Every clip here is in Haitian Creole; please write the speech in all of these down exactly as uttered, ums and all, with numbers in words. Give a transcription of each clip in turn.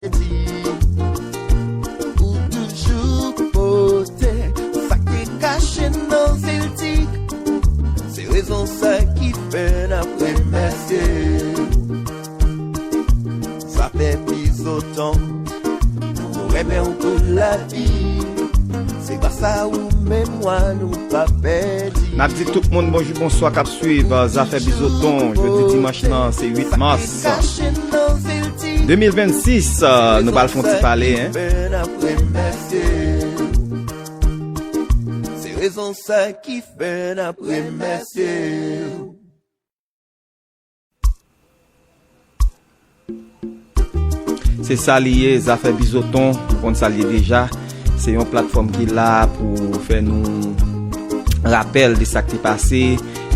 Ou toujou pote sa k te kache nan Ziltik. Se rezon sa ki fè n ap remèsye. Zafè Bizoton, nou renmen w pou lavi. Se gras a ou memwa nou pa pèdi. N ap di tout moun bonjou, bonswa k ap swiv, uh, Zafè Bizoton, jodi dimanch nan, se uit mas de mil vennsis, uh, nou pral fè yon ti pale, hein. Se rezon sa ki fè n ap remèsye w. Se sa li ye, Zafè Bizoton, ou konn sa li ye deja. Se yon platfòm ki la pou fè nou rapèl de sa k te pase,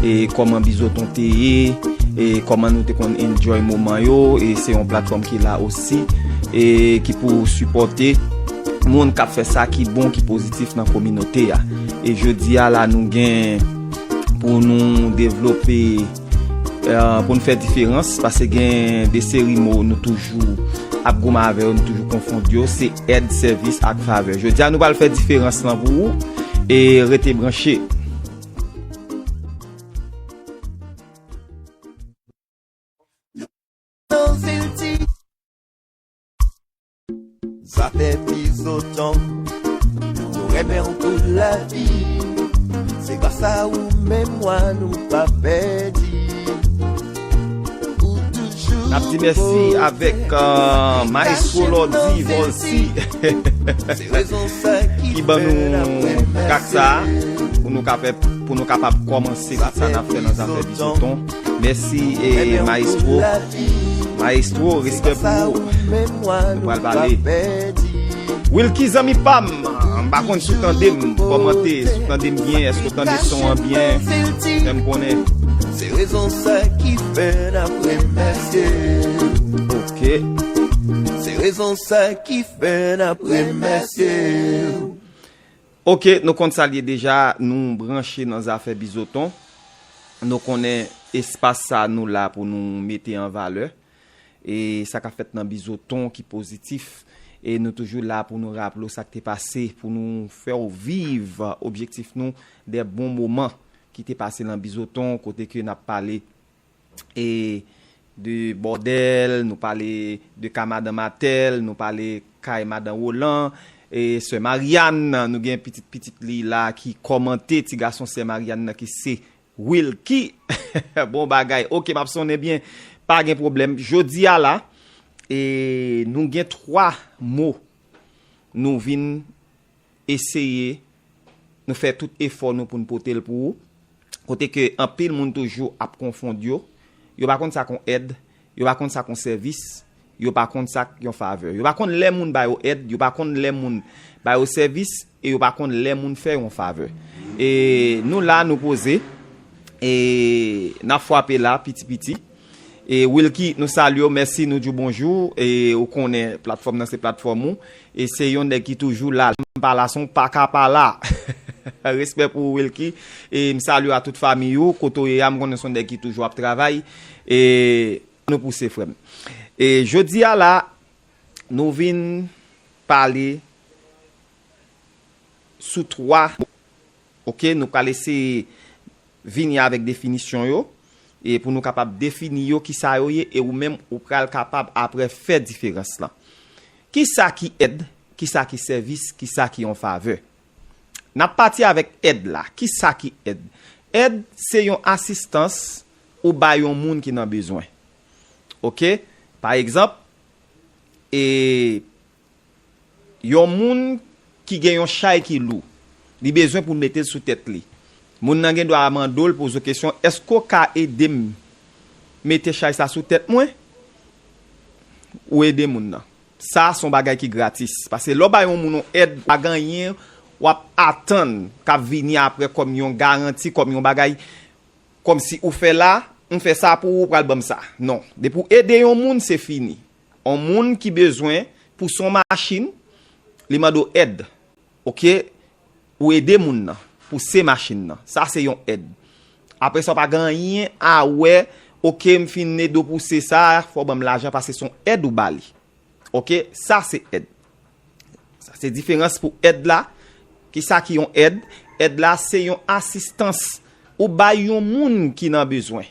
e kòman Bizoton te ye, e kòman nou te konn enjoy moman yo, e se yon platfòm ki la osi, e ki pou sipòte moun k ap fè sa ki bon, ki pozitif nan kominote a. E jodi a la, nou gen pou nou devlope, eh, pou nou fè diferans, paske gen de seri mo nou toujou ap goumen avè yo, nou toujou konfonn yo, se èd, sèvis ak favè. Jodi a, nou pral fè diferans lan pou ou, e rete branche. Zafè Bizoton, nou renmen w pou lavi. Se gras a ou memwa nou pa pèdi. Ou toujou... N ap di mèsi avèk, euh, Maestro Lordy Volcy ki ban nou kak sa a pou nou ka fè, pou nou kapab kòmanse tout sa n ap fè nan Zafè Bizoton. Mèsi, eh, Maestro. Maestro, respè pou ou. Nou pral pale. Wilky, zanmi pa m, m pa konn si w tande m, kòmante, si w tande m byen, èske w tande son an byen, fè m konnen. Se rezon sa ki fè n ap remèsye. Ok. Se rezon sa ki fè n ap remèsye. Ok, nou konn sa l ye deja, nou branche nan Zafè Bizoton. Nou konnen espas sa nou la pou nou mete an valè. E sa k ap fèt nan Bizoton ki pozitif. E nou toujou la pou nou raple w sa k te pase, pou nou fè w viv objektif nou, de bon moman ki te pase nan Bizoton, kote ke n ap pale e de bòdèl, nou pale de kay madan Matèl, nou pale kay madan Roland, e sè Marianne, nou gen pitit pitit li la ki kòmante, ti gason sè Marianne nan ki se Wilky. Bon bagay. Ok, m ap sonnen byen. Pa gen pwoblèm. Jodi a la, e nou gen twa mo nou vin eseye, nou fè tout efò nou pou n pote l pou ou. Kote ke anpil moun toujou ap konfonn yo. Yo pa konn sa k yon èd, yo pa konn sa k yon sèvis, yo pa konn sa k yon favè. Yo pa konn lè moun ba yo èd, yo pa konn lè moun ba yo sèvis, e yo pa konn lè moun fè yon favè. E nou la, nou poze, e n ap frape la, piti piti. E Wilky, nou salye w, mèsi, nou di w bonjou. E ou konnen, platfòm nan se platfòm ou. E se yon nèg ki toujou la. Lè m pa la, se yon pa ka pa la. Respè pou ou, Wilky. E m salye a tout fanmi ou. Kote w ye a, m konnen se yon nèg ki toujou ap travay. E nou pouse, frè m. E jodi a la, nou vin pale sou twa mo. Ok, nou pral eseye vini avèk definisyon yo, e pou nou kapab defini yo, kisa yo ye, e ou menm, ou pral kapab apre fè diferans lan. Kisa ki èd? Kisa ki sèvis? Kisa ki yon favè? N ap pati avèk èd la. Kisa ki èd? Èd se yon asistans ou bay yon moun ki nan bezwen. Ok? Pa egzanp, e yon moun ki gen yon chay ki lou, li bezwen pou l mete l sou tèt li. Moun nan gen dwa mande w, l poze w kesyon, èske w ka ede m mete chay sa sou tèt mwen? Ou ede moun nan. Sa se yon bagay ki gratis. Paske lè w bay yon moun yon èd, pa gen anyen w ap atann k ap vini apre kòm yon garanti, kòm yon bagay, kòmsi ou fè la, m fè sa pou ou, ou pral ban m sa. Non. Depi w ede yon moun, se fini. Yon moun ki bezwen pou son machin, li mande w èd. Ok? Ou ede moun nan pou se machin nan. Sa se yon èd. Apre sa, w pa gen anyen a wè, ok, m fin ede w pou se sa, fò w ban m lajan paske se yon èd ou ba li. Oke, sa se èd. Sa se diferans pou èd la. Kisa ki yon èd? Èd la se yon asistans ou bay yon moun ki nan bezwen,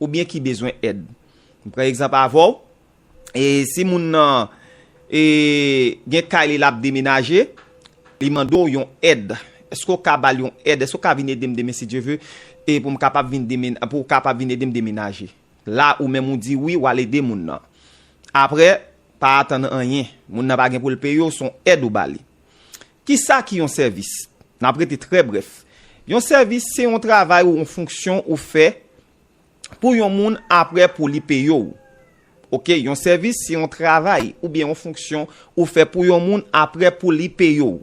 oubyen ki bezwen èd. M pran egzanp avè w. E si moun nan, e, gen kay li, l ap demenaje, li mande w yon èd. Èske w ka ba l yon èd? Èske w ka vin ede m demen, si Dye ve, e pou m kapab vin demen-, pou w kapab vin ede m demenaje? La, ou menm ou di wi, w al ede moun nan. Apre, pa atann anyen. Moun nan pa gen pou l peye w, se yon èd ou ba li. Kisa ki yon sèvis? N ap rete trè brèf. Yon sèvis se yon travay ou yon fonksyon ou fè pou yon moun apre pou li peye w. Oke, yon sèvis se yon travay oubyen yon fonksyon ou fè pou yon moun apre pou li peye w.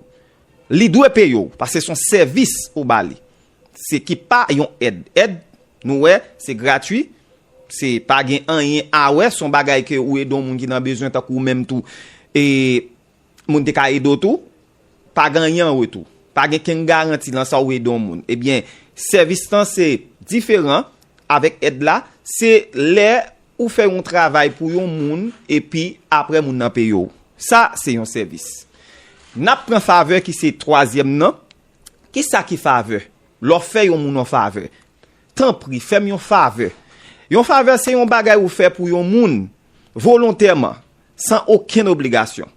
Li dwe peye w, paske se yon sèvis ou ba li. Se ki pa yon èd. Èd, nou wè, se gratui, se pa gen anyen a wè, se yon bagay ke ou ede yon moun ki nan bezwen, tankou ou menm tou. E moun te ka ede w tou, pa gen anyen an retou. Pa gen kenn garanti nan sa ou ede yon moun. Ebyen, sèvis lan se diferan avèk èd la, se lè ou fè yon travay pou yon moun, epi apre moun nan peye w. Sa, se yon sèvis. N ap pran favè ki se twazyèm nan. Kisa ki favè? Lè w fè yon moun yon favè. Tanpri, fè m yon favè. Yon favè, se yon bagay ou fè pou yon moun, volontèman, san okenn obligasyon.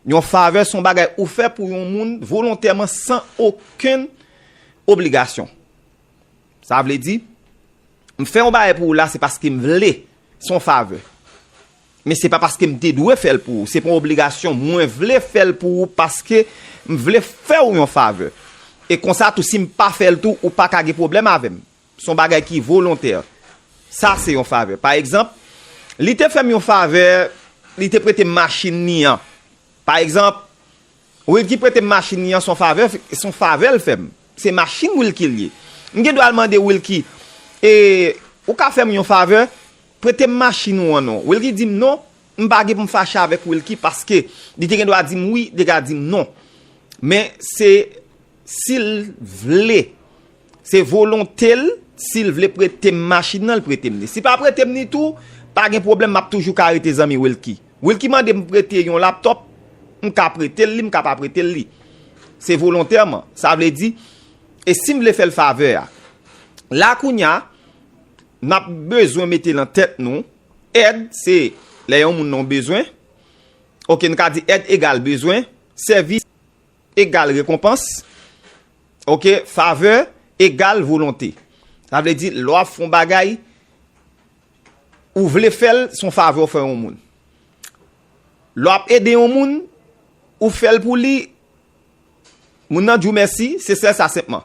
Yon favè, se yon bagay ou fè pou yon moun, volontèman, san okenn obligasyon. Sa vle di, m fè yon bagay pou ou la, se paske m vle. Se yon favè. Men se pa paske m te dwe fè l pou ou. Se pa yon obligasyon. Mwen vle fè l pou ou paske m vle fè w yon favè. E konsa tou, si m pa fè l tou, ou pa ka gen pwoblèm avè m. Se yon bagay ki volontè. Sa se yon favè. Pa egzanp, li te fè m yon favè, li te prete m machin li an. Pa egzanp, Wilky prete m machin li an, se yon favè, se yon favè l fè m. Se machin Wilky l ye. M gen dwa al mande Wilky, e, ou ka fè m yon favè, prete m machin ou an non. Wilky di m non, m pa gen pou m fache avèk Wilky paske li te gen dwa di m wi, li te ka di m non. Men se si l vle. Se volonte l, si l vle prete m machin nan, l prete m li. Si pa prete m li tou, pa gen pwoblèm, m ap toujou ka rete zanmi Wilky. Wilky mande m prete yon laptòp, m ka prete l li, m ka pa prete l li. Se volontèman. Sa vle di, e si m vle fè l favè a? La kounye a, n ap bezwen mete nan tèt nou, èd se lè yon moun nan bezwen. Oke, nou ka di èd egal bezwen, sèvis egal rekonpans. Oke, favè egal volonte. Sa vle di, lè w ap fè yon bagay, ou vle fè l, se yon favè w fè yon moun. Lè w ap ede yon moun, ou fè l pou li, moun nan di w mèsi, se sèl sa senpman.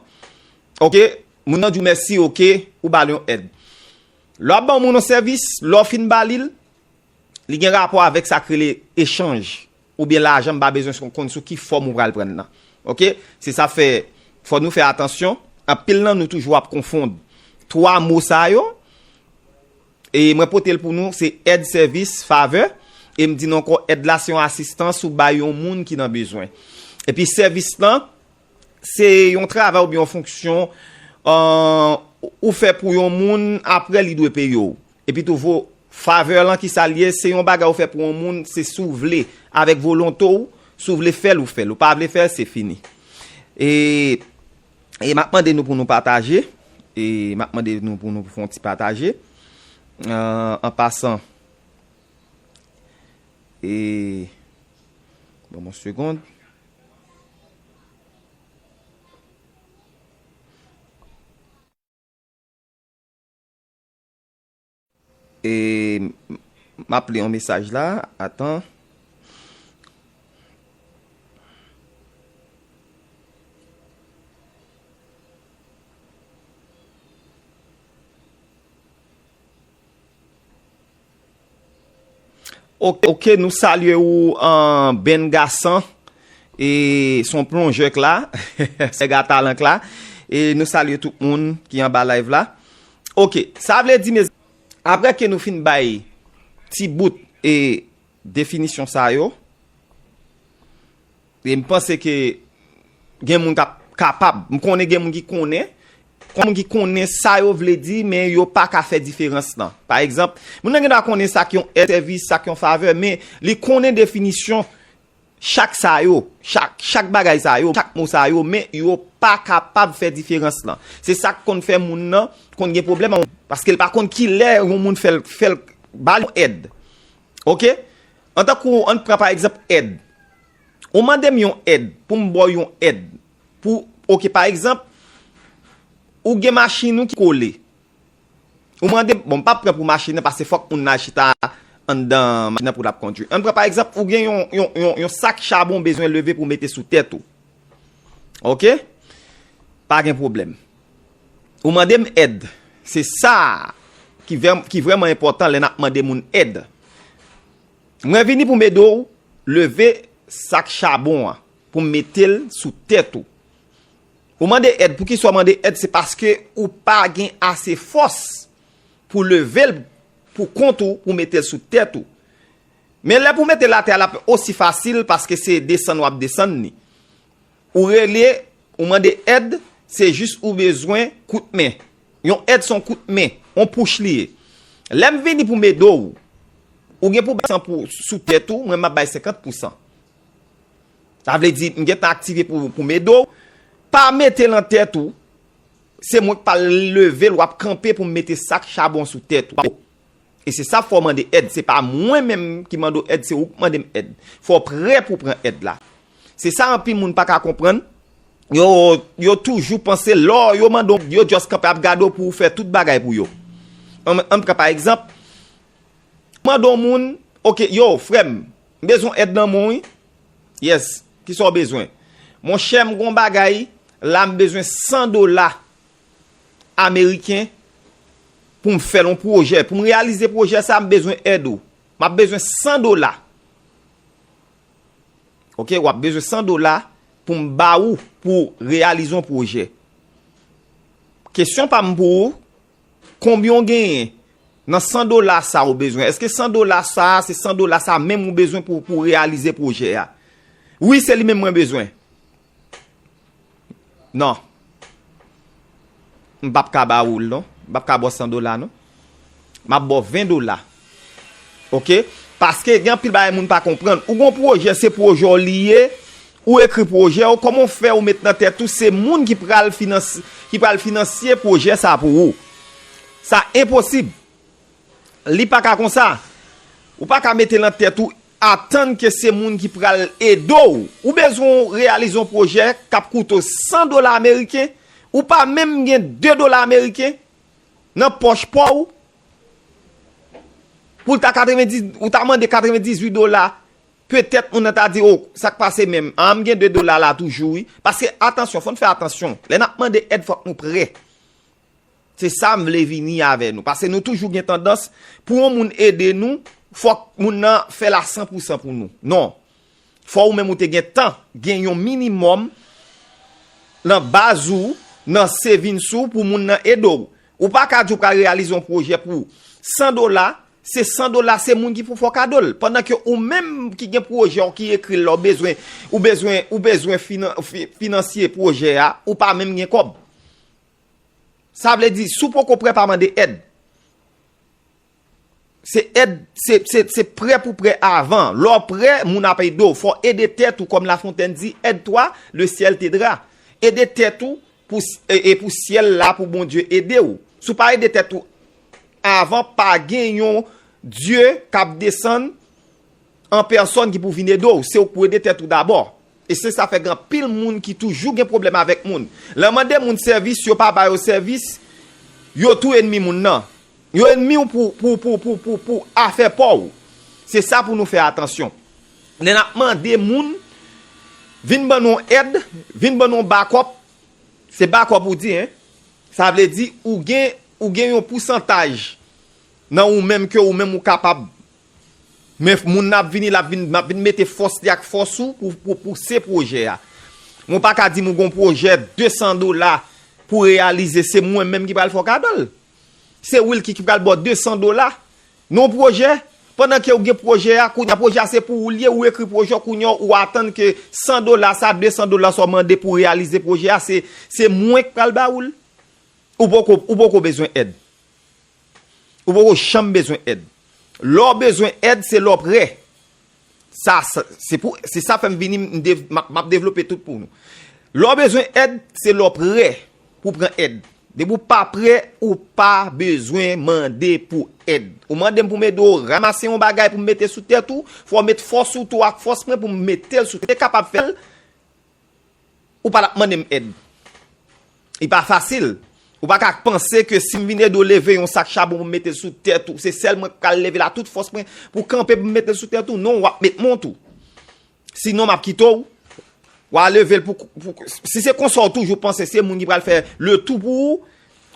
Oke, moun nan di w mèsi, oke, ou ba l yon èd. Lè w ap ban yon moun yon sèvis, lè w fin ba li l, li gen rapò avèk sa k rele echanj, oubyen lajan, m pa bezwen konn sou ki fòm ou pral pran l nan. Oke? Se sa fè, fò nou fè atansyon. Anpil nan nou toujou ap konfonn twa mo sa yo. E mwen pote l pou nou, se èd, sèvis, favè. E m di nou ankò, èd la se yon asistans ou bay yon moun ki nan bezwen. Epi sèvis lan, se yon travay oubyen yon fonksyon, euh, ou fè pou yon moun, apre li dwe peye w. Epi tou vo-, favè lan ki sa l ye, se yon bagay ou fè pou yon moun, se si w vle, avèk volonte w, si w vle fè l, ou fè l. Ou pa vle fè l, se fini. E, e m ap mande nou pou nou pataje. E m ap mande nou pou nou fè yon ti pataje. Euh, an pasan. E, ban m yon segond. E m ap li yon mesaj la, atan. Ok, ok, nou salye ou, an, Ben Gasan. E se yon plonjè k la, se gata lan k la. E nou salye tout moun ki anba live la. Ok, sa vle di, mezanmi, apre ke nou fin bay ti bout e definisyon sa yo, e m panse ke gen moun k ap kapab, m konnen gen moun ki konnen, Kon moun ki konnen sa yo vle di, men yo pa ka fè diferans lan. Pa egzanp, moun nan gen dwa konnen sa k yon èd sèvis, sa k yon favè, men li konnen definisyon chak sa yo, chak, chak bagay sa yo, chak mo sa yo, men yo pa kapab fè diferans lan. Se sa k konn fè moun nan konn gen pwoblèm, paske l pa konn kilè yon moun fè l, fè l ba l yon èd. Oke? Antankou, ann pran pa egzanp èd. Ou mande m yon èd, pou m ba w yon èd. Pou, oke, pa egzanp, ou gen machin ou ki kole. Ou mande, bon, m p ap pran pou machin nan, paske fòk moun nan chita anndan machin nan pou l ap kondui. Ann pran, pa egzanp, ou gen yon, yon, yon, yon sak chabon w bezwen leve pou w mete sou tèt ou. Oke? Pa gen pwoblèm. Ou mande m èd. Se sa ki vrè-, ki vrèman enpòtan lè n ap mande moun èd. Mwen vini pou m ede w leve sak chabon an, pou m mete l sou tèt ou. Ou mande èd, poukisa w mande èd? Se paske ou pa gen ase fòs pou leve l pou kont ou, pou mete l sou tèt ou. Men lè pou mete l atè a, l ap osi fasil, paske se desann w ap desann li. Ou rele, ou mande èd, se jis ou bezwen kout men. Yon èd se yon kout men, yon pouch li ye. Lè m vini pou m ede w, ou gen pou bay san pou, sou tèt ou, mwen m ap bay senkant pousan. Sa vle di, m gentan aktive pou, pou m ede w. Pa mete l nan tèt ou, se mwen k pral leve l, w ap kanpe pou m mete sak chabon sou tèt ou. E se sa fè w mande èd. Se pa mwen menm ki mande w èd, se ou k mande m èd. Fò w prè pou pran èd la. Se sa anpil moun pa ka konprann. Yo, yo toujou panse lè yo mande w, yo just kanpe ap gade w pou w fè tout bagay pou yo. Ann, ann pran pa egzanp, mande yon moun, oke, yo, frè m, m bezwen èd nan men w, wi. Yes, kisa w bezwen? Monchè, m gon bagay, la m bezwen san dola ameriken pou m fè yon pwojè. Pou m reyalize pwojè sa, m bezwen èd ou. M ap bezwen san dola. Oke, w ap bezwen san dola pou m ba ou, pou reyalize yon pwojè. Kesyon pa m pou ou, konbyen w genyen nan san dola sa ou bezwen? Èske san dola sa, se san dola sa menm ou bezwen pou, pou reyalize pwojè a? Wi, se li menm mwen bezwen. Non. M p ap ka ba ou l non. M p ap ka ba w san dola non. M ap ba w ven dola. Oke? Paske gen anpil bagay moun pa konprann. Ou gon pwojè, se pwojè w li ye, ou ekri pwojè w, kòman w fè ou met nan tèt ou se moun ki pral finans-, ki pral finansye pwojè sa pou ou? Sa enposib. Li pa ka konsa. Ou pa ka mete nan tèt ou atann ke se moun ki pral ede w. Ou bezwen w reyalize yon pwojè k ap koute w san dola ameriken, ou pa menm gen de dola ameriken nan pòch pa w, pou l ta katrevendiz, ou ta mande katrevendizuit dola, petèt moun nan ta di, o, sa k pase menm? A, m gen de dola la toujou, wi. Paske, atansyon, fò n fè atansyon. Lè n ap mande èd, fòk nou prè. Se sa m vle vini avè nou. Paske nou toujou gen tandans, pou yon moun ede nou, fòk moun nan fè l a san pou san pou nou. Non. Fò ou menm ou te gen tan, gen yon minimòm nan baz ou, nan savings ou pou moun nan ede w. Ou pa ka di w pral reyalize yon pwojè pou san dola, se san dola, se moun ki pou fè w kado l. Pandan ke ou menm ki gen pwojè w, ki ekri l la, ou bezwen, ou bezwen, ou bezwen finan-, fi-, finansye pwojè a, ou pa menm gen kòb. Sa vle di, si w poko prè, pa mande èd. Se èd, se, se, se prè pou prè avan. Lè w prè, moun ap ede w. Fò w ede tèt ou, kòm La Fontaine di, aide-toi, le ciel t'aidera. Ede tèt ou, pou, e, e pou syèl la, pou Bondye ede w. Si w pa ede tèt ou avan, pa gen yon Dye k ap desann an pèsòn ki pou vin ede w, se ou k pou ede tèt ou dabò. E se sa fè gen anpil moun ki toujou gen pwoblèm avèk moun. Lè w mande moun sèvis, yo pa ba yo sèvis, yo tou ènmi moun nan. Yo ènmi w pou, pou, pou, pou, pou, pou afè pa w. Se sa pou nou fè atansyon. Lè n ap mande moun, vin ban nou èd, vin ban nou bakòp, se bakòp ou di, en. Sa vle di, ou gen, ou gen yon pousantaj nan ou menm ke ou menm ou kapab. Men moun nan ap vini, l ap vin, l ap vin mete fòs li ak fòs ou pou, pou pouse pwojè a. Mwen pa ka di m ou gon pwojè de san dola pou reyalize, se mwen menm ki pral fè w kado l. Se Wilky ki pral ba w de san dola nan yon pwojè. Pandan ke ou gen pwojè a, kounye a pwojè a se pou ou l ye, ou ekri pwojè w, kounye a ou atann ke san dola sa, de san dola sa w mande pou reyalize pwojè a, se, se mwen k pral ba ou l. Ou poko, ou poko bezwen èd. Ou poko janm bezwen èd. Lè w bezwen èd, se lè w prè. Sa, sa- se pou, se sa fè m vini, m dev- m ap, m ap devlope tout pou nou. Lè w bezwen èd, se lè w prè pou pran èd. Depi w pa prè, ou pa bezwen mande pou èd. Ou mande m pou m ede w ranmase yon bagay pou m mete sou tèt ou, fò w met fòs ou tou ak fòs mwen pou m mete l sou tèt. Ou te kapab fè l, ou pa t ap mande m èd. Li pa fasil. Ou pa ka panse ke si m vin ede w leve yon sak chabon pou m mete l sou tèt ou, se sèl mwen k pral leve l a tout fòs mwen pou kanpe pou m mete l sou tèt ou. Non, w ap met men w tou. Sinon, m ap kite w. W a leve l pou, pou, si se konsa w toujou panse se moun ki pral fè le tou pou ou,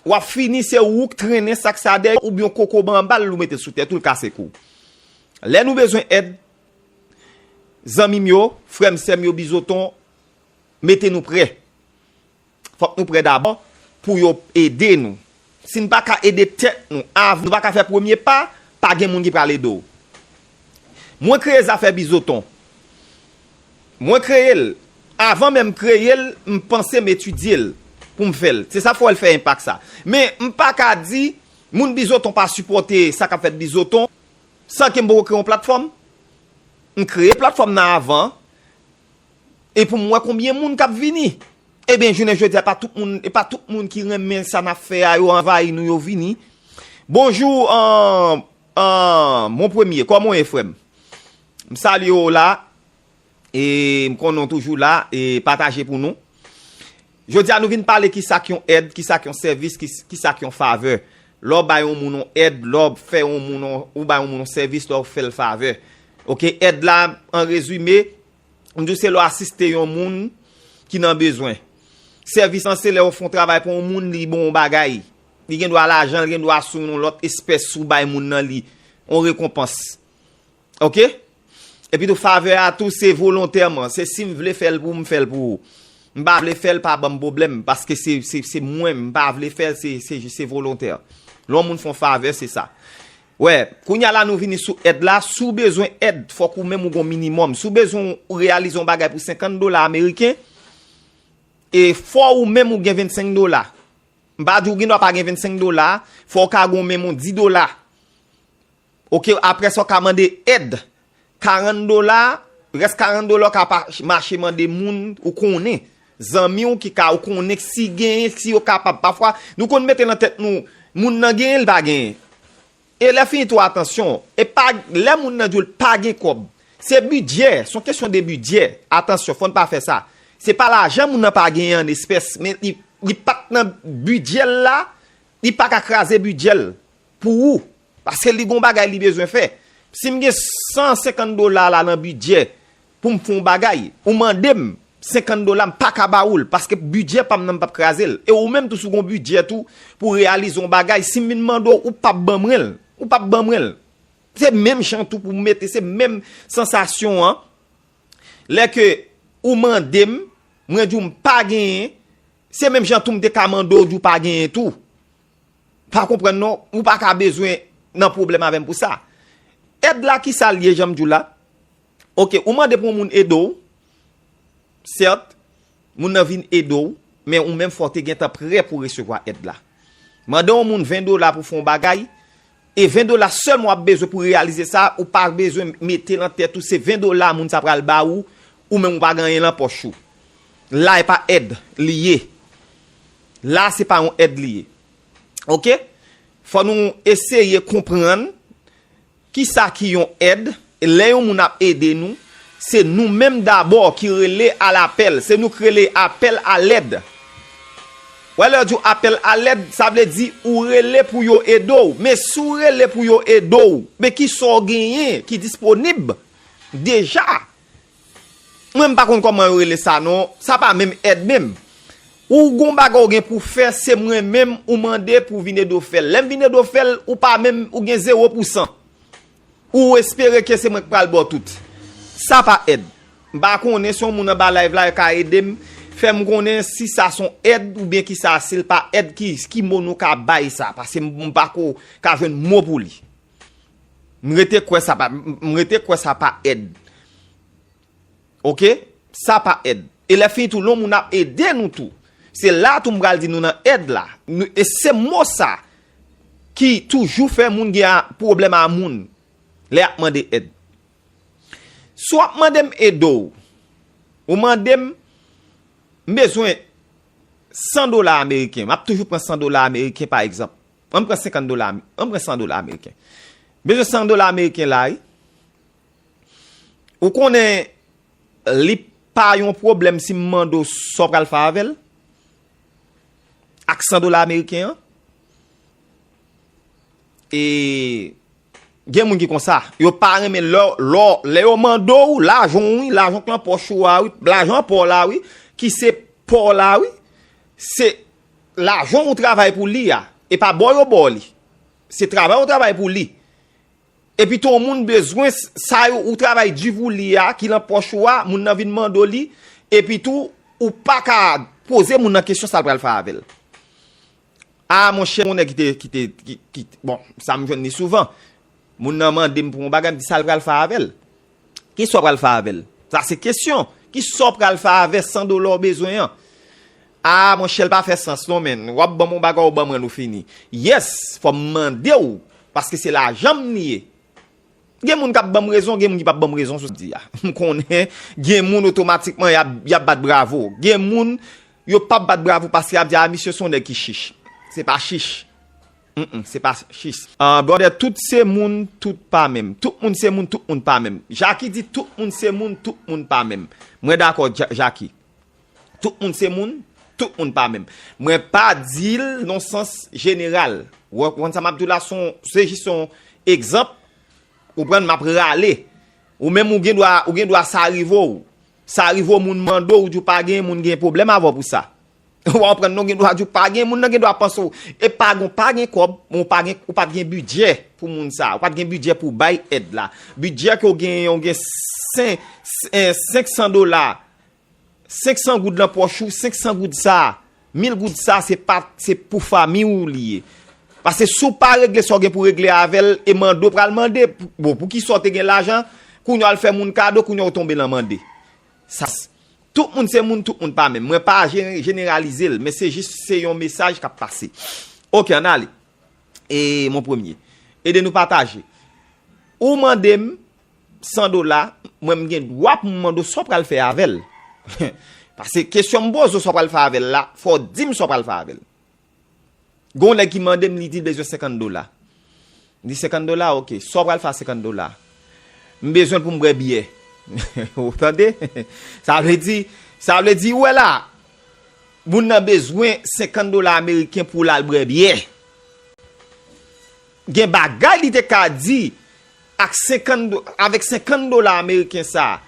w ap fini se ou k trennen sak sa dèyè oubyen w kokobe anba l ou mete l sou tèt ou l kase kou. Lè nou bezwen èd, zanmi m yo, frè m, sè m yo, bizoton, mete nou prè. Fòk nou prè dabò pou yo ede nou. Si n pa ka ede tèt nou, av- nou pa ka fè premye pa, pa gen moun ki pral ede w. Mwen kreye zafè bizoton. Mwen kreye l. Avan menm kreye l, m panse m etidye l pou m fè l. Se sa fè l fè enpak sa. Men m pa ka di moun bizoton pa sipòte sa k ap fèt bizoton san ke m poko kreye yon platfòm. M kreye platfòm nan avan e pou m wè konbyen moun k ap vini. Ebyen, jounen jodi a, pa tout moun, e pa tout moun ki renmen sa n ap fè a, yo anvayi nou, yo vini. Bonjou, an, an, mon premye, kòman w ye, frè m? M salye w la, e m konnen w toujou la, e pataje pou nou. Jodi a, nou vin pale kisa k yon èd, kisa k yon sèvis, ki, kisa k yon favè. Lè w bay yon moun yon èd, lè w fè yon moun yon, ou bay yon moun yon sèvis, lè w fè l favè. Oke, èd la, an rezime, m di w se lè w asiste yon moun ki nan bezwen. Sèvis lan se lè w fè yon travay pou yon moun, li ba w yon bagay. Li gen dwa lajan, li gen dwa sou yon lòt espès ou bay moun nan li, yon rekonpans. Oke? Epi tou, favè a tou, se volontèman. Se si m vle fè l pou m fè l pou ou. M pa vle fè l, pa ban m pwoblèm, paske se, se, se mwen, m pa vle fè l, se, se, se volontè. Lè yon moun fè yon favè, se sa. Wè, kounye a la nou vini sou èd la. Si w bezwen èd, fòk ou menm ou gon minimòm. Si w bezwen ou reyalize yon bagay pou senkant dola ameriken, e fò ou menm ou gen vennsenk dola. M pa di w gen dwa pa gen vennsenk dola, fò w ka gon menm yon di dola. Oke, apre sa, w ka mande èd. Karant dola, rès karant dola, w ka pa mache mande moun ou konnen. Zanmi w ki ka, ou konnen si genyen, si yo kapab. Pafwa, nou konn mete nan tèt nou, moun nan genyen, li pa genyen. E lè fini tou, atansyon. E pa, lè moun nan di w l pa gen kòb, se bidjè, se yon kesyon de bidjè. Atansyon, fò n pa fè sa. Se pa lajan moun nan pa genyen an espès, men li, li pa t nan bidjè l la, li pa ka kraze bidjè l pou ou. Paske li gon bagay li bezwen fè. Si m gen san senkant dola la nan bidjè pou m fè yon bagay, ou mande m senkant dola, m pa ka ba ou l, paske bidjè pa m nan m p ap kraze l. E ou menm tou, si w gon bidjè tou pou w reyalize yon bagay, si m vin mande w, ou p ap ban mwen l. Ou p ap ban mwen l. Se menm jan tou pou m mete, se menm sansasyon an. Lè ke ou mande m, mwen di w m pa genyen, se menm jan tou m te ka mande w di w pa genyen tou. Pa konprann non, ou pa ka bezwen nan pwoblèm avè m pou sa. Èd la, kisa l ye, jan m di w la? Oke, ou mande pou yon moun ede w, sèt, moun nan vin ede w, men ou menm fò w te gentan prè pou resevwa èd la. Mande yon moun ven dola pou fè yon bagay, e ven dola sèlman w ap bezwen pou reyalize sa, ou pa bezwen mete nan tèt ou se ven dola moun sa pral ba ou, ou menm ou pa gen anyen nan pòch ou. La e pa èd li ye. La se pa yon èd li ye. Oke? Fò nou eseye konprann kisa ki yon èd. Lè yon moun ap ede nou, se nou menm dabò ki rele a lapèl. Se nou ki rele apèl a lèd. Wè, lè yo di w apèl a lèd, sa vle di ou rele pou yo ede w. Men si w rele pou yo ede w, men kisa w genyen ki disponib deja? Mwen, m pa konn kòman yo rele sa non. Sa pa menm èd menm. Ou gon bagay ou gen pou fè, se mwen menm ou mande pou vin ede w fè l. Lè m vin ede w fè l, ou pa menm, ou gen zewo pousan. Ou espere ke se mwen k pral ba w tout. Sa pa èd. M pa konnen si yon moun anba live la ka ede m, fè m konnen si sa se yon èd oubyen kisa, si l pa èd, ki, ki mo nou ka bay sa, paske m, m pa ko ka jwenn mo pou li. M rete kwè sa pa, m, m rete kwè sa pa èd. Oke? Sa pa èd. E lè fini tou, lè yon moun ap ede nou tou, Se la tou m pral di nou nan èd la. Nou- E se mo sa ki toujou fè moun gen a- pwoblèm a moun lè y ap mande èd. Si w ap mande m ede w, ou mande m, m bezwen san dola ameriken. M ap toujou pran san dola ameriken, pa egzanp. Ann pran senkant dola, ann pran san dola ameriken. M bezwen san dola ameriken la, wi. Ou konnen li pa yon pwoblèm si m mande w sa w pral fè avè l? Ak san dola ameriken an? E gen moun ki konsa, yo pa renmen lè, lè, lè yo mande w, lajan w, wi, lajan k lan pòch ou a, wi, lajan pa w la, wi, ki se pa w la, wi, se lajan ou travay pou li a, e pa ba w yo ba w li. Se travay ou travay pou li. Epi tou, yon moun bezwen s- sa yo ou travay di pou li a, ki lan pòch ou a, moun nan vin mande w li, epi tou, ou pa ka poze moun nan kesyon sa l pral fè avè l. A, monchè, yon nèg ki te, ki te, ki, ki, bon, sa m jwenn li souvan. Moun nan mande m pou yon bagay, m di sa l pral fè avè l. Kisa w pral fè avè l? Sa se kesyon. Kisa w pral fè avè san dola w bezwen an? A, monchè, l pa fè sans non, men. W ap ban m yon bagay, ou ban mwen, nou fini. Yes, fò m mande w, paske se lajan m li ye. Gen moun k ap ban m rezon, gen moun ki p ap ban m rezon sou sa m di a. M konnen, gen moun otomatikman, y ap, y ap bat bravo. Gen moun, yo p ap bat bravo paske y ap di, a, misye se yon nèg ki chich. Se pa chich. Mm, se pa chich. Ah, brother, tout se moun, tout pa menm. Tout moun se moun, tout moun pa menm. Jackie di, tout moun se moun, tout moun pa menm. Mwen dakò, Ja- Jackie. Tout moun se moun, tout moun pa menm. Mwen pa di l nan sans jeneral. Ou konprann sa m ap di w la, se yon- se jis yon egzanp. Ou konprann, m ap rale. Ou menm, ou gen dwa, ou gen dwa sa rive w. Sa rive w, moun mande w, ou di w pa gen, moun gen pwoblèm avè w pou sa. Ou konprann, non, gen dwa di w pa gen, moun nan gen dwa panse w. E pa gen, pa gen kòb, men w pa gen, ou pa t gen bidjè pou moun sa. Ou pa t gen bidjè pou bay èd la. Bidjè ke w genyen, w gen sen- sen- senk san dola. Senk san goud lan pòch ou, senk san goud sa, mil goud sa, se pa, se pou fanmi w li ye. Paske si w pa regle sa w gen pou regle avè l, e mande w pral mande, bon, poukisa w te gen lajan, kounye a w al fè moun kado, kounye a w tonbe nan mande. Sa, s- tout moun se moun, tout moun pa menm. Mwen pa jene- jeneralize l, men se jis, se yon mesaj k ap pase. Oke, ann ale. E mon premye. Ede nou pataje. Ou mande m san dola, mwen m gen dwa pou m mande w sa w pral fè avè l. Paske kesyon m poze w sa w pral fè avè l la, fò w di m sa w pral fè avè l. Gon nèg ki mande m, li di l bezwen senkant dola. M di senkant dola, oke. Sa w pral fè a senkant dola? M bezwen l pou m bwè byè. Ou tande? Sa vle di, sa vle di, ou wè la, moun nan bezwen senkant dola ameriken pou l al bwè byè. Gen bagay li te ka di ak senkant do- avèk senkant dola ameriken sa.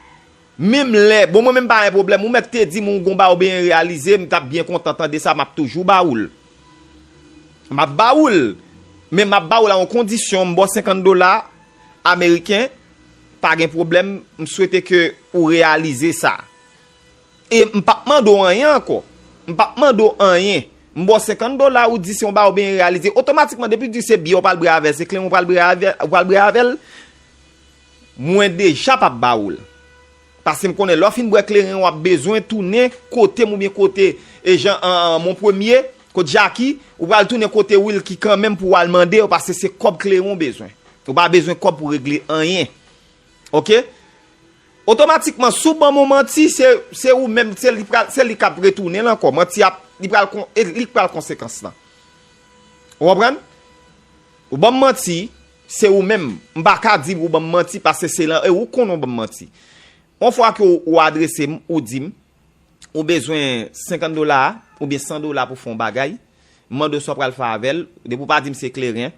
Menm lè, bon, mwen menm pa gen pwoblèm, ou mèt te di m ou gon bagay ou byen reyalize, m t ap byen kontan tande sa, m ap toujou ba ou l. M ap ba ou l, men m ap ba ou l a yon kondisyon, m ba w senkant dola ameriken, pa gen pwoblèm, m swete ke ou reyalize sa. E m p ap mande w anyen ankò. M p ap mande w anyen. M ba w senkant dola, ou di se yon bagay ou byen reyalize. Otomatikman, depi w di se byè w pral bwè avè l, se kleren w pral bwè avè, w pral bwè avè l, mwen deja p ap ba ou l. Paske m konnen lè w fin bwè kleren, w ap bezwen tounen kote m oubyen kote, e jan an, an, mon premye, kote Jackie, ou pral tounen kote Wilky kanmenm pou w al mande yo, paske se kòb kleren w bezwen. Ou pa bezwen kòb pou regle anyen. Oke? Otomatikman, si w ban m yon manti, se, se ou menm, se li pral, se li k ap retounen l ankò. Manti ap, li pral kon, e li k pral konsekans lan. Ou konprann? Ou ban m manti, se ou menm. M pa ka di w ban m manti paske se lan, e ou konnen w ban m manti. Yon fwa ke w, ou adrese m, ou di m, ou bezwen senkant dola oubyen san dola pou fè yon bagay, m mande w sa w pral fè avè l, depi w pa di m se kleren,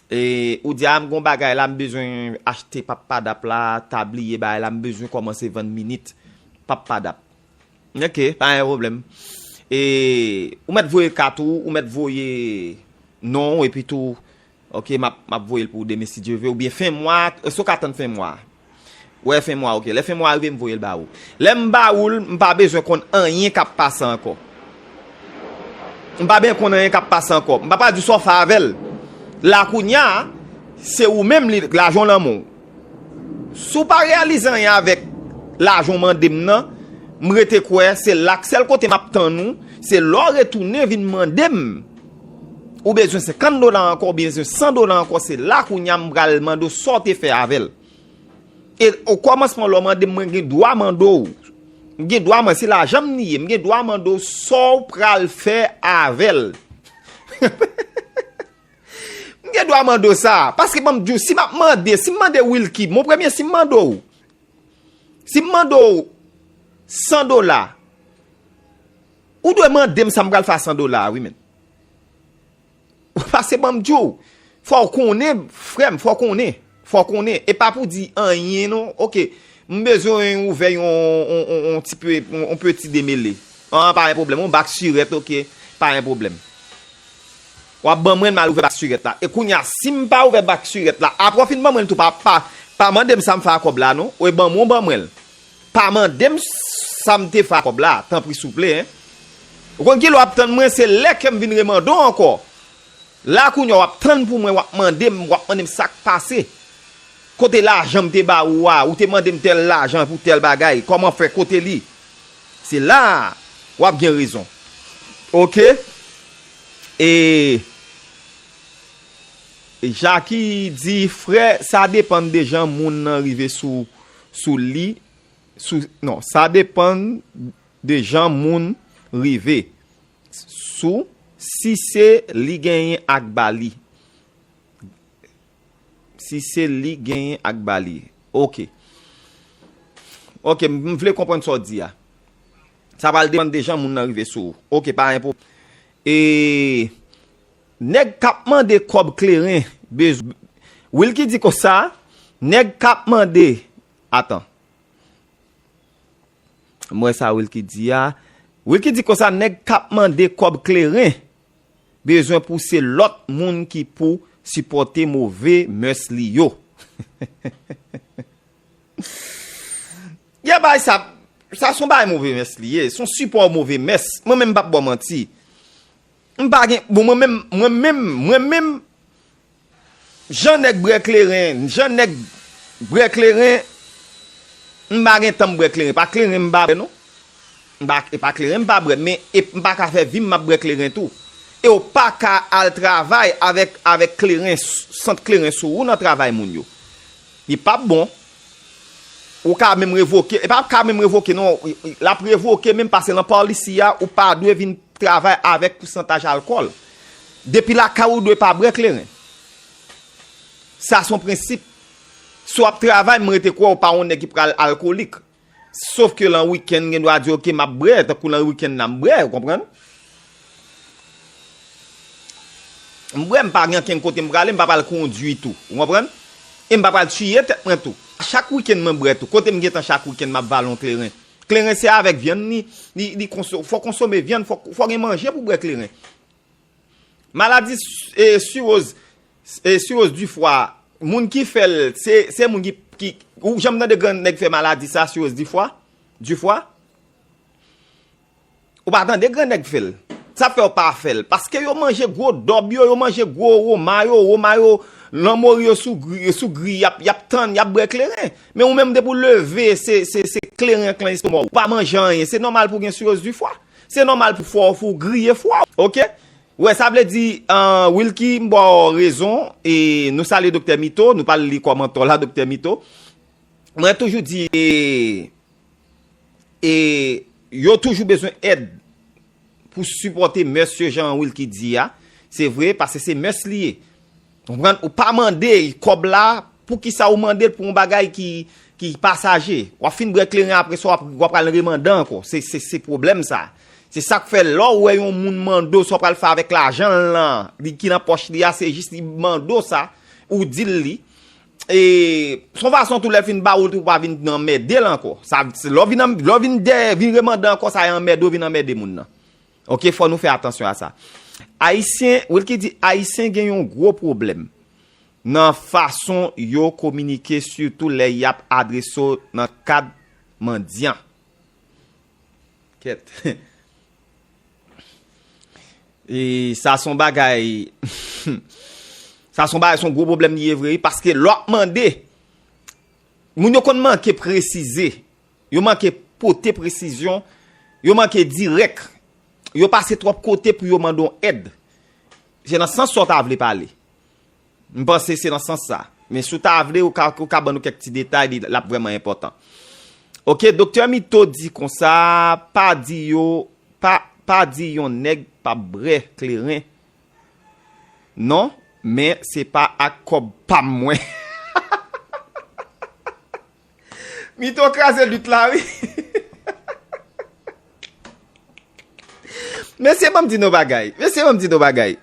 e ou di, a, m gon bagay la, m bezwen achte pap padap la, tabliye bagay la, m bezwen kòmanse vann minit pap padap. Oke, pa gen pwoblèm. E ou mèt voye kat ou, ou mèt voye non w, epi tou, oke, m ap, m ap voye l pou w demen si Dye ve, oubyen fen mwa, èske w ka tann fen mwa? Wè, fen mwa, oke. Lè fen mwa rive, m voye l ba ou. Lè m ba ou l, m pa bezwen konn anyen k ap pase ankò. M pa bezwen konn anyen k ap pase ankò. M pa pral di w sa w fè avè l. La kounye a, se ou menm li, lajan w lan men w. Si w pa reyalize anyen avèk lajan w mande m nan, M rete kwè, se la k sèl kote m ap tann ou, se lè w retounen vin mande m. Ou bezwen senkant dola ankò, ou bezwen san dola ankò, se la kounye a m pral mande w sa w te fè avè l. E o kòmansman, lè w mande m, mwen gen dwa mande w. M gen dwa, mwen, se lajan m li ye, m gen dwa mande w sa w pral fè avè l. M gen dwa mande w sa, paske ban m di w, si m ap mande, si m mande Wilky, mon premye, si m mande w, si m mande w san dola, ou dwe mande m sa m pral fè a san dola a, wi, men. Paske ban m di w, fò w konnen, frè m, fò w konnen, fò w konnen. E pa pou di anyen, non. Oke, m bezwen ouvè yon, yon, yon, yon ti pe, yon, yon peti demele. An, pa gen pwoblèm, yon bak sirèt, oke, pa gen pwoblèm. W ap ban mwen l, m al ouvè bak sirèt la. E kounye a, si m pa ouvè bak sirèt la, apre w fin ban mwen l tou, pa, pa, pa mande m sa m fè a kòb la, non. Ou ban mwen, w ban mwen l. Pa mande m sa m te fè a kòb la, tanpri souple, en. Ou konn kilè w ap tann mwen, se lè ke m vin remande w ankò. La kounye a w ap tann pou mwen, w ap mande m, w ap mande m sa k pase. Kote lajan m te ba ou a, ou te mande m tèl lajan pou tèl bagay, kòman fè, kote li? Se la a w ap gen rezon. Oke? E Jackie di, frè, sa depann de jan moun nan rive sou, sou li, sou, non, sa depann de jan moun rive sou, si se li genyen ak ba li. Si se li genyen ak ba li. Oke. Oke, m, m vle konprann sa w di a. Sa pral depann de jan moun nan rive sou ou. Oke, pa gen pwoblèm. E nèg k ap mande kòb kleren, bez-, Wilky di konsa, nèg k ap mande, atan. M wè sa Wilky di a. Wilky di konsa, nèg k ap mande kòb kleren bezwen pou se lòt moun ki pou sipòte move mès li yo. Ye bay sa, sa se yon bagay move mès li ye, se yon sipò move mès. Mwen menm m p ap ba w manti. M pa gen, bon, mwen menm, mwen menm, mwen menm, jan nèg bwè kleren, jan nèg bwè kleren, m pa gen tan m bwè kleren. Pa kleren m pa bwè, non. M pa, e pa kleren m pa bwè, men e m pa ka fè vi m m ap bwè kleren tou. E w pa ka al travay avèk, avèk kleren, s-, sant kleren sou ou nan travay moun yo. Li p ap bon. Ou ka menm revoke, e pa ka menm revoke, non. L ap revoke menm, paske nan polisi a, ou pa dwe vin travay avèk pousantaj alkòl. Depi lakay ou dwe pa bwè kleren. Sa se yon prensip. Si w ap travay, m rete kwè w pa yon nèg ki pral alkolik. Sof ke lan wikenn, gen dwa di, oke, m ap bwè, tankou lan wikenn nan, m bwè, ou konprann? M bwè, m pa gen ankenn kote m prale, m pa pral kondui tou, ou konprann? E m pa pral tiye tèt mwen tou. Chak wikenn mwen bwè tou. Kote m gentan chak wikenn m ap vale yon kleren. Kleren se avèk vyann li, li, li konso-, fò konsome vyann, fò, fò gen manje pou bwè kleren. Maladi s-, e, siroz, e, siroz di fwa, moun ki fè l, se, se moun ki, ki, ou janm tande gran nèg fè maladi sa, siroz di fwa? Di fwa? Ou pa tande gran nèg fè l. Sa fè yo pa fè l. Paske yo manje gwo dòb yo, yo manje gwo woma yo, woma yo, lanmori yo sou gri, sou gri, y ap, y ap tann, y ap bwè kleren. Men ou menm depi w leve, se, se, se kleren k lan estoma w. Ou pa manje anyen. Se nòmal pou w gen siroz di fwa. Se nòmal pou fò, pou w griye fwa. Oke? Wè, sa vle di, an, Wilky, m ba w rezon, e nou salye Doktè Mito, nou pral li kòmantè w la, Doktè Mito. Mwen toujou di, e, e yo toujou bezwen èd pou sipòte mès yo, jan Wilky di a. Se vre, paske se mès li ye. Konprann? Ou pa mande kòb la, poukisa ou mande l pou yon bagay ki, ki pasaje? W ap fin bwè kleren, apre sa w ap, w ap pral remande ankò. Se, se, se pwoblèm sa. Se sa k fè lè w wè yon moun mande w sa w pral fè avèk lajan l lan, li ki nan pòch li a, se jis li mande w sa, ou di l li. E se yon fason tou lè l fin ba ou l tou pa vin anmède l ankò. Sa, se lè w vin an-, lè w vin dèyè, vin remande ankò, sa e anmède w vin anmède moun nan. Oke, fò nou fè atansyon a sa. Ayisyen, Wilky di, Ayisyen gen yon gwo pwoblèm nan fason yo kominike, sitou lè y ap adrese w nan kad mandyan. Kèt. E sa se yon bagay, sa se yon bagay, se yon gwo pwoblèm li ye vre, wi, paske lè w ap mande, moun yo konn manke presize. Yo manke pote presizyon, yo manke dirèk. Yo pase twòp kote pou yo mande yon èd. Se nan sans sa w ta vle pale. M panse se nan sans sa. Men si w ta vle, ou ka, ou ka ban nou kèk ti detay, li, l ap vrèman enpòtan. Oke, Doktè Mito di konsa, pa di yo, pa, pa di yon nèg p ap brè kleren. Non, men se pa ak kòb pa m mwen. Mito kraze lit la, wi. Mesye, ban m di nou bagay. Mesye, ban m di nou bagay.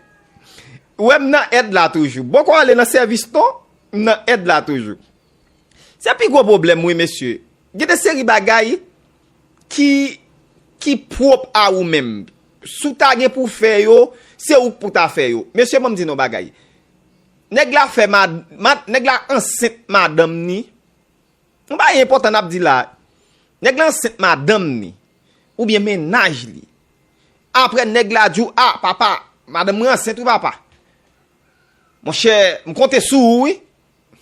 Ou wè m nan èd la toujou. Bon, kon ale nan sèvis non, m nan èd la toujou. Se pi gwo pwoblèm, wi, mesye. Gen de seri bagay ki, ki pwòp a ou menm. Si w ta gen pou fè yo, se ou k pou ta fè yo. Mesye, ban m di nou bagay. Nèg la fè mad, mad, nèg la ansent madanm ni. Yon bagay enpòtan n ap di la. Nèg la ansent madanm ni. Oubyen mennaj li. Apre nèg la di w, a, papa, madanm mwen ansent wi papa. Monchè, m konte sou ou wi.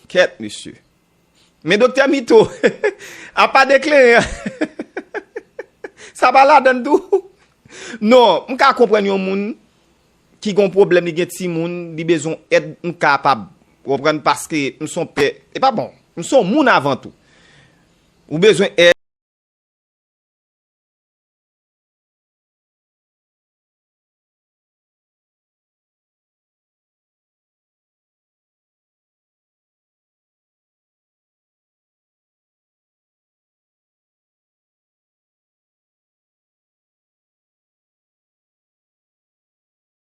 Kèt, mesye. Men Doktè Mito, apa de kleren an, sa pa ladann tou? Non, m ka konprann yon moun ki gon pwoblèm, li gen timoun, li bezwen èd, m kapab. Ou konprann? Paske m son pè, e pa bon, m son moun avan tou. Ou bezwen èd,